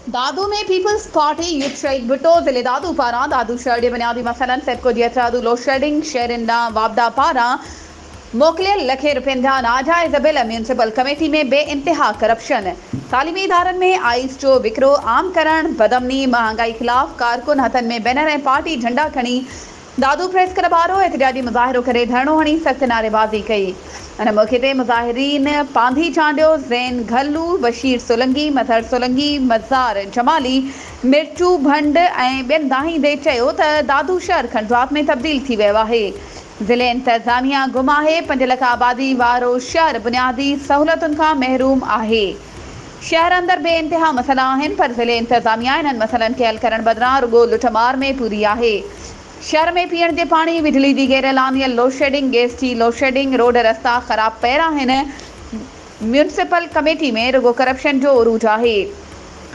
Dadu ۾ peoples party youth شهيد ڀٽو ضلعي دادو پاران دادو شهر جي بنيادي مسئلن سيپڪو جي هٿرادو لوڊشيڊنگ، شهرين ڏانهن واپڊا پاران موڪليل لکين رپين جا ناجائز بل، ميونسپل ڪميٽي ۾ بي انتها ڪرپشن، تعليمي ادارن ۾ آئيس جو وڪرو عام ڪرڻ، بدامني، مهانگائي خلاف ڪارڪن هٿن ۾ بينر ۽ پارٽي جهنڊا کڻي دادو پريس ڪلب آڏو احتجاجي مظاهرو ڪري ڌرڻو هڻي سخت نعريبازي ڪئي. ان موقعي تي مظاهرين پانڌي چانڊيو، زين گهلو، بشير سولنگي، مظهر سولنگي، مزار جمالي، مرچو ڀنڊ ۽ ٻين دانهيندي چيو ته دادو شهر کنڊرات ۾ تبديل ٿي ويو آهي، ضلعي انتظاميا گم آهي، پنج لک آبادي وارو شهر بنيادي سهولتن کان محروم آهي. شهر اندر بي انتها مسئلا آهن پر ضلعي انتظاميا انهن مسئلن کي حل ڪرڻ بدران رڳو لٺ مار ۾ پوري آهي. شهر ۾ پيئڻ جي پاڻي، بجلي جي غير اعلانيل لوڊشيڊنگ، گئس جي لوڊشيڊنگ، روڊ رستا خراب پيل آهن، ميونسپل ڪميٽي ۾ رڳو ڪرپشن جو عروج آهي،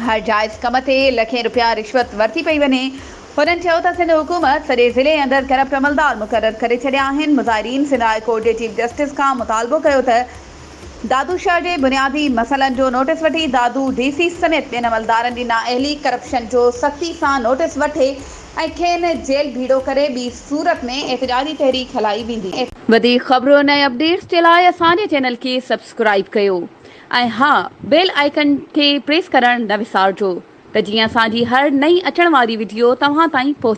هر جائز ڪم تي لکين رپيا رشوت ورتي پئي وڃي. هنن چيو ته سنڌ حڪومت سڄي ضلعي اندر ڪرپٽ عملدار مقرر ڪري ڇڏيا آهن، مظاهرين سنڌ هاء ڪورٽ جي چيف جسٽس کان مطالبو ڪيو ته دادو شهر جي بنيادي مسئلن جو نوٽيس وٺي دادو ڊي سي سميت ٻين عملدارن جي نااهلي، ڪرپشن جو سختي سان نوٽيس وٺي ۽ کين جيل ڀيڙو ڪري ٻي صورت ۾ احتجاجي تحريڪ هلائي ويندي. وڌيڪ خبرن ۽ اپڊيٽس جي لاء اسان جي چينل کي سبسڪرائيب ڪيو ۽ ها بيل آئيڪن کي پريس ڪرڻ نه وسارجو ته جيئن اسان جي هر نئين اچڻ واري وڊيو توهان تائين پهچي.